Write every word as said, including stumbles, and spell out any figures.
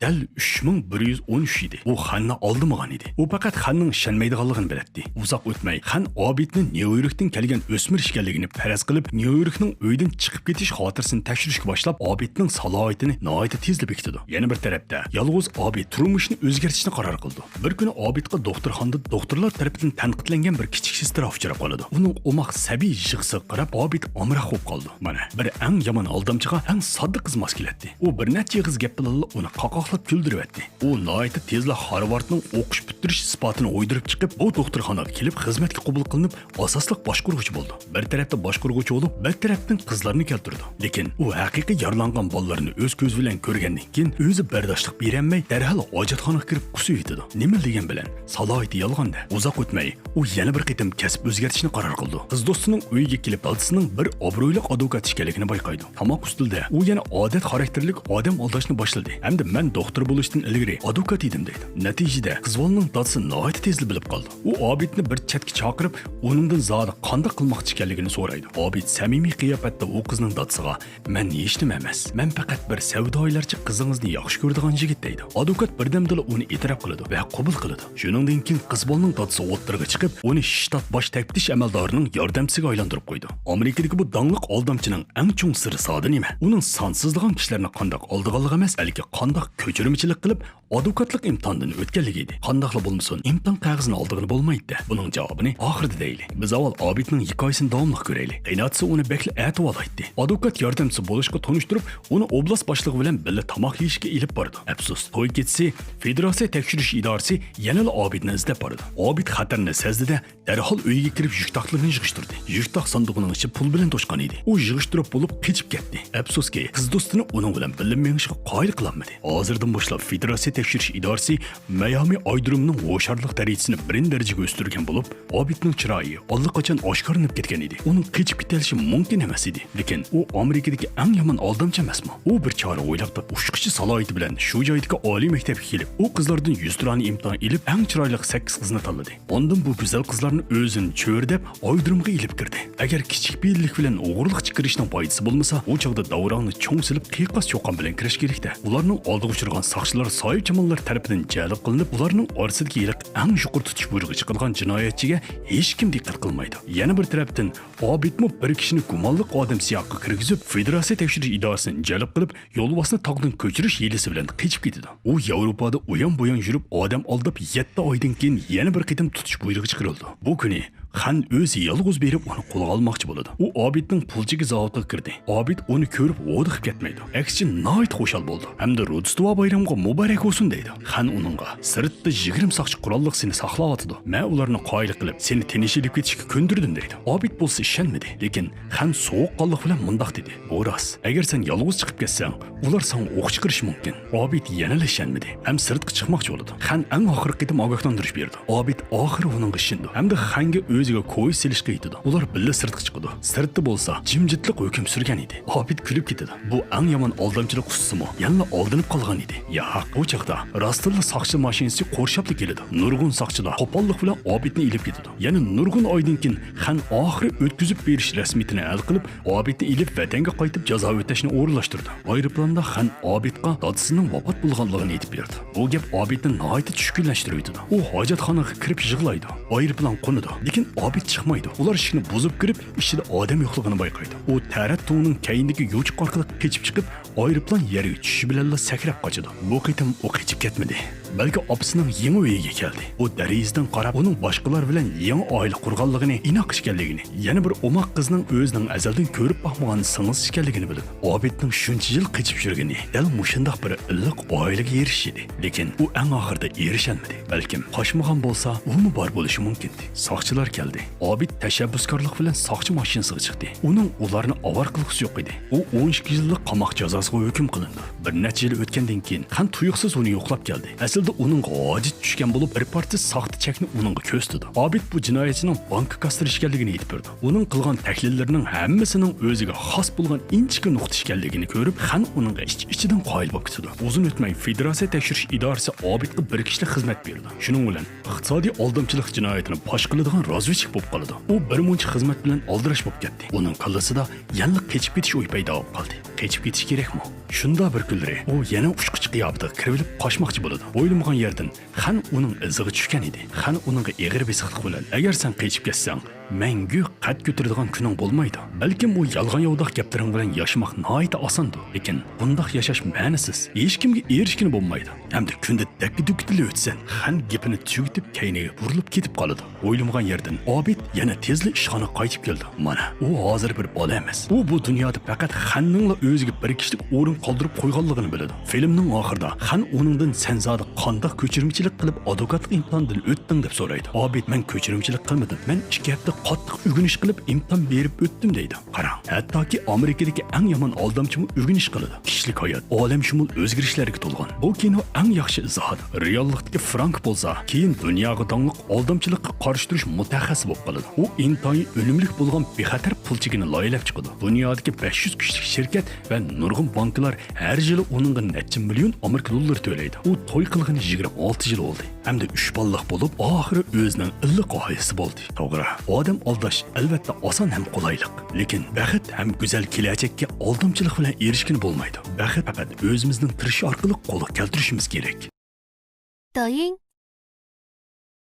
دەل ئۈچ مىڭ بىر يۈز ئون ئۈچ ئىدى. ئۇ خەننى ئالدىمىغان ئىدى. ئۇ پەقەت خەننىڭ ئىشەنمەيدىغانلىقىنى بىلەتتى. ئۇزاق ئۆتمەي خەن ئابىدنى نيۇ يوركتىن كەلگەن ئۆسمۈر ئىكەنلىكىنى پەرەز قىلىپ، نيۇ يوركنىڭ ئۆيدىن چىقىپ كېتىش خاتىرىسىنى تەكشۈرۈشكە باشلاپ، ئابىدنىڭ سالاھىيىتىنى ناھايىتى تېزلا بېكىتىدۇ. يەنە بىر تەرەپتە، يالغۇز ئابىد تۇرمۇشىنى ئۆزگەرتىشنى قارار قىلىدۇ. بىر كۈنى ئابىدقا دوختۇرخانىدا دوختۇرلار تەرىپىدىن تەنقىدلەنگەن بىر كىچىك سېسترا ئۇچراپ قالىدۇ. ئۇنىڭ ئوماق سەبىي يىغىسىغا قاراپ ئابىد ئامراق بولۇپ قالىدۇ. مانا، بىر ئەڭ يامان ئالدامچىغا ئەڭ ساددا قىز ماس كېلەتتى. ئۇ بىر نەچچە ئېغىز گەپ بىلەنلا ئۇنى قاقاقلاپ كۈلدۈرۈۋەتتى. ئۇ ناھايىتى تېزلا خارۋاردنىڭ ئوقۇش پۈتتۈرۈش ئىسپاتىنى ئويدۇرۇپ چىقىپ، بۇ دوختۇرخانىغا كېلىپ خىزمەتكە قوبۇل قىلىنىپ، ئاساسلىق باشقۇرغۇچى بولىدۇ. بىر تەرەپتە باشقۇرغۇچى بولۇپ، بىر تەرەپتىن قىزلارنى كەلتۈرىدۇ. لېكىن ئۇ ھەقىقىي يارىلانغان بالىلارنى ئۆز كۆزى بىلەن كۆرگەندىن كېيىن، ئۆزى بەرداشلىق بېرەلمەي، دەرھال ھاجەتخانىغا كىرىپ قۇسۇۋېتىدۇ. نېمە دېگەن بىلەن، سالاھىيىتى يالغان-دە. ئۇزاق ئۆتمەي، ئۇ يەنە بىر قېتىم كەسىپ ئۆزگەرتىشنى قارار قىلىدۇ. قىز دوستىنىڭ ئۆيىگە كېلىپ، دادىسىنىڭ بىر ئابرۇيلۇق ئادۋوكات ئىكەنلىكىنى بايقايدۇ. تاماق ئۈستىلىدە ئۇ يەنە ئادەت خاراكتېرلىك ئادەم ئالداشنى باشلىدى ھەمدە مەن دوختۇر بولۇشتىن ئىلگىرى ئادۋوكات ئىدىم دەيدۇ. نەتىجىدە قىز بالىنىڭ دادىسى ناھايىتى تېزلا بىلىپ قالىدۇ. ئۇ ئابىدنى بىر چەتكە چاقىرىپ، ئۇنىڭدىن زادى قانداق قىلماقچى ئىكەنلىكىنى سورايدۇ. ئابىد سەمىمىي قىياپەتتە ئۇ قىزنىڭ دادىسىغا، مەن ھېچنېمە ئەمەس، مەن پەقەت بىر سەۋداگەرچە قىزىڭىزنى ياخشى كۆرىدىغان يىگىت دەيدۇ. ئادۋوكات بىردەمدىلا ئۇنى ئېتىراپ قىلىدۇ ۋە قوبۇل قىلىدۇ. شۇنىڭدىن كېيىن قىز بالىنىڭ دادىسى ئوتتۇرىغا چىقىپ، ئۇنى شتات باش تەپتىش ئەمەلدارىنىڭ ياردەمچىسىگە ئايلاندۇرۇپ قويىدۇ. ئامېرىكىدىكى بۇ داڭلىق ئالدامچىنىڭ ئەڭ چوڭ سىرى زادى نېمە؟ ئۇنىڭ سانسىزلىغان كىشىلەرنى قانداق ئالدىغانلىقى ئەمەس، بەلكى قانداق كۆچۈرمىچىلىك قىلىپ، ئادۋوكاتلىق ئىمتىھانىدىن ئۆتكەنلىكى ئىدى. قانداقلا بولمىسۇن، ئىمتىھان قەغىزىنى ئالىدىغىلى بولمايتتى. بۇنىڭ جاۋابىنى ئاخىرىدا دەيلى. بىز ئاۋۋال ئابىدنىڭ ھېكايىسىنى داۋاملىق كۆرەيلى. قېيىنئاتىسى ئۇنى بەكلا ئەتىۋالايتتى. ئادۋوكات ياردەمچىسى بولۇشقا تونۇشتۇرۇپ، ئۇنى ئوبلاست باشلىقى بىلەن بىللە تاماق يېيىشكە ئېلىپ بارىدۇ. ئەپسۇس، توي كېچىسى فېدېراتسىيە تەكشۈرۈش ئىدارىسى يەنىلا ئابىدنى ئىزدەپ بارىدۇ. ئابىد خەتەرنى سەزدى-دە، دەرھال ئۆيىگە كىرىپ يۈك تاقلىرىنى يىغىشتۇردى. يۈك تاق ساندۇقىنىڭ ئىچى پۇل بىلەن توشقان ئىدى. ئۇ يىغىشتۇرۇپ بولۇپ قېچىپ كەتتى. ئەپسۇسكى، قىز دوستىنى ئۇنىڭ بىلەن بىللە مېڭىشقا قايىل قىلالمىدى. ھازىردىن باشلاپ فېدېراتسىيە تەكشۈرۈش ئىدارىسى مەيامى ئايرودرومىنىڭ ھوشيارلىق دەرىجىسىنى بىرىنچى دەرىجىگە ئۆستۈرگەن بولۇپ، ئابىدنىڭ چىرايى ئاللىقاچان ئاشكارىلىنىپ كەتكەن ئىدى. ئۇنىڭ قېچىپ كېتەلىشى مۇمكىن ئەمەس ئىدى. لېكىن ئۇ ئامېرىكىدىكى ئەڭ يامان ئالدامچى ئەمەسمۇ؟ ئۇ بىر چارە ئويلاپ تاپتى. ئۇچقۇچى سالاھىيىتى بىلەن شۇ جايدىكى ئالىي مەكتەپكە كېلىپ، ئۇ قىزلاردىن يۈزتۇرانە ئىمتىھان ئېلىپ، ئەڭ چىرايلىق سەككىز قىزنى تاللىدى. ئاندىن بۇ گۈزەل قىزلارنى ئۆزىنى چۆرىدەپ، ئايرودرومغا ئېلىپ كىردى. ئەگەر كىچىك پېئىللىك بىلەن ئوغرىلىقچە كىرىشنىڭ پايدىسى بولمىسا، ئۇ چاغدا داۋراڭنى چوڭ سېلىپ، قىيقاس چۇقان بىلەن كىرىش كېرەكتە. ئۇلارنىڭ ئالدىغا ئۇچرىغان ساقچىلار ساھىبجاماللار تەرىپىدىن جەلپ قىلىنىپ، ئۇلارنىڭ ئارىسىدىكى ھېلىقى ئەڭ يۇقىرى تۇتۇش بۇيرۇقى چىقىدىغان جىنايەتچىگە ھېچكىم دىققەت قىلمايدۇ. يەنە بىر تەرەپتىن، ئابىدمۇ بىر كىشىنى گۇمانلىق ئادەم سىياقىغا كىرگۈزۈپ، فېدېراتسىيە تەكشۈرۈش ئىدارىسىنى جەلپ قىلىپ، يولۋاسنى تاغدىن كۆچۈرۈش ھىيلىسى بىلەن قېچىپ كېتىدۇ. ئۇ ياۋروپادا ئۇيان-بۇيان يۈرۈپ، ئادەم ئالداپ، يەتتە ئايدىن كېيىن يەنە بىر قېتىم تۇتۇش بۇيرۇقى چىقىرىلىدۇ. بۇ كۈنى خەن ئۆزى يالغۇز بېرىپ ئۇنى قولغا ئالماقچى بولىدۇ. ئۇ ئابىدنىڭ پۇل چېكى زاۋۇتىغا كىردى. ئابىد ئۇنى كۆرۈپ ھودۇقۇپ كەتمەيدۇ. ئەكسىچە ناھايىتى خۇشال بولىدۇ ھەمدە روژدېستۋا بايرىمىغا مۇبارەك بولسۇن دەيدۇ. خەن ئۇنىڭغا، سىرتتا يىگىرمە ساقچى قوراللىق سېنى ساقلاۋاتىدۇ. مەن ئۇلارنى قايىل قىلىپ، سېنى تىنچ ئېلىپ كېتىشكە كۆندۈردۈم دەيدۇ. ئابىد بولسا ئىشەنمىدى. لېكىن خەن سوغۇققانلىق بىلەن مۇنداق دېدى، بۇ راست. ئەگەر سەن يالغۇز چىقىپ كەتسەڭ، ئۇلار ساڭا ئوق چىقىرىشى مۇمكىن. ئابىد يەنىلا ئىشەنمىدى ھەم سىرتقا چىقماقچى بولىدۇ. خەن ئەڭ ئاخىرقى قېتىم ئاگاھلاندۇرۇش بېرىدۇ. ئابىد ئاخىرى ئۇنىڭغا ئىشىنىدۇ ھەمدە خەنگە ئۆزىگە كويزا سېلىشقا ئېيتىدۇ. ئۇلار بىللە سىرتقا چىقىدۇ. سىرتتا بولسا جىمجىتلىق ھۆكۈم سۈرگەن ئىدى. ئابىد كۈلۈپ كېتىدۇ. بۇ ئەڭ يامان ئالدامچىلىق ئۇستىسىمۇ يەنىلا ئالدىنىپ قالغان ئىدى. ياق، بۇ چاغدا راستتىنلا ساقچى ماشىنىسى قورشاپلا كېلىدۇ. نۇرغۇن ساقچىلار قوپاللىق بىلەن ئابىدنى ئېلىپ كېتىدۇ. يەنە نۇرغۇن ئايدىن كېيىن خەن ئاخىرى ئۆتكۈزۈپ بېرىش رەسمىيىتىنى ھەل قىلىپ، ئابىدنى ئېلىپ ۋەتەنگە قايتىپ جازا ئۆتەشنى ئورۇنلاشتۇرىدۇ. ئايروپىلاندا خەن ئابىدقا دادىسىنىڭ ۋاپات بولغانلىقىنى ئېيتىپ بېرىدۇ. بۇ گەپ ئابىدنى ناھايىتى چۈشكۈنلەشتۈرۈۋېتىدۇ. ئۇ ھاجەتخانىغا كىرىپ يىغلايدۇ. ئايروپىلان قونىدۇ. لېكىن ئابىد چىقمايدۇ. ئۇلار ئىشىكنى بۇزۇپ كىرىپ، ئىچىدە ئادەم يوقلۇقىنى بايقايدۇ. ئۇ تەرەت تۇڭىنىڭ كەينىدىكى يوچۇق ئارقىلىق قېچىپ چىقىپ، ئايروپىلان يەرگە چۈشۈشى بىلەنلا سەكرەپ قاچىدۇ. بۇ قېتىم ئۇ قېچىپ كەتمىدى. بەلكى ئاپىسىنىڭ يېڭى ئۆيىگە كەلدى. ئۇ دېرىزىدىن قاراپ، ئۇنىڭ باشقىلار بىلەن يېڭى ئائىلە قۇرغانلىقىنى، ئىناق ئىكەنلىكىنى، يەنە بىر ئوماق قىزنىڭ ئۆزىنىڭ ئەزەلدىن كۆرۈپ باقمىغان سىڭلىسى ئىكەنلىكىنى بىلىدۇ. ئابىدنىڭ شۇنچە يىل قېچىپ يۈرگىنى دەل مۇشۇنداق بىر ئىللىق ئائىلىگە ئېرىشىش ئىدى. لېكىن ئۇ ئەڭ ئاخىرىدا ئېرىشەلمىدى. بەلكىم قاچمىغان بولسا، ئۇمۇ بار بولۇشى مۇمكىن ئىدى. ساقچىلار كەلدى. ئابىد تەشەببۇسكارلىق بىلەن ساقچى ماشىنىسىغا چىقتى. ئۇنىڭ ئۇلارنى ئاۋارە قىلغۇسى يوق ئىدى. ئۇ ئون ئىككى يىللىق قاماق جازاسىغا ھۆكۈم قىلىنىدۇ. بىر نەچچە يىل ئۆتكەندىن كېيىن خەن تۇيۇقسىز ئۇنى يوقلاپ كەلدى. ئەسلى ئۇنىڭغا ھاجەت چۈشكەن بولۇپ، بىر پارچە ساختا چەكنى ئۇنىڭغا كۆرسىتىدۇ. ئابىد بۇ جىنايەتچىنىڭ بانكا كاسسىرى ئىكەنلىكىنى ئېيتىپ بېرىدۇ. ئۇنىڭ قىلغان تەھلىللىرىنىڭ ھەممىسىنىڭ ئۆزىگە خاس بولغان ئىنچىكە نۇقتا ئىكەنلىكىنى كۆرۈپ، خەن ئۇنىڭغا ئىچ-ئىچىدىن قايىل بولۇپ كېتىدۇ. ئۇزۇن ئۆتمەي فېدېراتسىيە تەكشۈرۈش ئىدارىسى ئابىدقا بىر كىشىلىك خىزمەت بېرىدۇ. شۇنىڭ بىلەن ئىقتىسادىي ئالدامچىلىق جىنايىتىنى پاش قىلىدىغان رازۋېدچىك بولۇپ قالىدۇ. ئۇ بىر مۇنچە خىزمەت بىلەن ئالدىراش بولۇپ كەتتى. ئۇنىڭ كاللىسىدا يەنىلا قېچىپ كېتىش ئويى پەيدا بولۇپ قالدى. قېچىپ كېتىش كېرەكمۇ؟ شۇنداق بىر كۈنلىرى ئۇ يەنە ئۇچقۇچى قىياپىتىگە كىرىۋېلىپ قاچماقچى بولىدۇ. ئويلىمىغان يەردىن خەن ئۇنىڭ ئىزىغا چۈشكەن ئىدى. خەن ئۇنىڭغا ئېغىر بېسىقلىق بىلەن، «ئەگەر سەن قېچىپ كەتسەڭ، مەڭگۈ قەد كۆتۈرىدىغان كۈنۈڭ بولمايدۇ. بەلكىم ئۇ يالغان-ياۋىداق گەپلىرىڭ بىلەن ياشىماق ناھايىتى ئاساندۇ. لېكىن بۇنداق ياشاش مەنىسىز. ھېچكىمگە ئېرىشكىلى بولمايدۇ. ھەمدە كۈندە دەككە-دۈككىدىلا ئۆتىسەن.» خەن گېپىنى تۈگىتىپ، كەينىگە بۇرۇلۇپ كېتىپ قالىدۇ. ئويلىمىغان يەردىن ئابىد يەنە تېزلا ئىشخانىغا قايتىپ كېلىدۇ. مانا، ئۇ ھازىر بىر بالا ئەمەس. ئۇ بۇ دۇنيادا پەقەت خەننىڭلا ئۆزىگە بىر كىشىلىك ئورۇن قالدۇرۇپ قويغانلىقىنى بىلىدۇ. فىلىمنىڭ ئاخىرىدا خەن ئۇنىڭدىن، «سەن زادى قانداق كۆچۈرمىچىلىك قىلىپ ئادۋوكاتلىق ئىمتىھانىدىن ئۆتتۈڭ؟» دەپ سورايدۇ. ئابىد، «مەن كۆچۈرمىچىلىك قىلمىدىم. مەن ئىككى ھەپتە قاتتىق ئۆگىنىش قىلىپ ئىمتىھان بېرىپ ئۆتتۈم» دەيدۇ. قاراڭ، ھەتتاكى ئامېرىكىدىكى ئەڭ يامان ئالدامچىمۇ ئۆگىنىش قىلىدۇ. كىشىلىك ھايات ئالەمشۇمۇل ئۆزگىرىشلەرگە تولغان. بۇ كىنو ئەڭ ياخشى ئىزاھات. رېئاللىقتىكى فرانك بولسا كېيىن دۇنياغا داڭلىق ئالدامچىلىققا قارشى تۇرۇش مۇتەخەسسىسى بولۇپ قالىدۇ. ئۇ ئىنتايىن ئۈنۈملۈك بولغان بىخەتەر پۇل چېكىنى لايىھەلەپ چىقىدۇ. دۇنيادىكى بەش يۈز كۈچلۈك شىركەت ۋە نۇرغۇن بانكىلار ھەر يىلى ئۇنىڭغا نەچچە مىليون ئامېرىكا دوللىرى تۆلەيدۇ. ئۇ توي قىلغىنى يىگىرمە ئالتە يىل بولدى ھەمدە ئۈچ بالىلىق بولۇپ، ئاخىرى ئۆزىنىڭ ئىللىق ئائىلىسى بولدى. توغرا، ئادەم ئالداش ئەلۋەتتە ئاسان ھەم قولايلىق. لېكىن بەخت ھەم گۈزەل كېلەچەككە ئالدامچىلىق بىلەن ئېرىشكىلى بولمايدۇ. بەخت پەقەت ئۆزىمىزنىڭ تىرىشىش ئارقىلىق قولغا كەلتۈرۈشىمىز كېرەك. 抖音、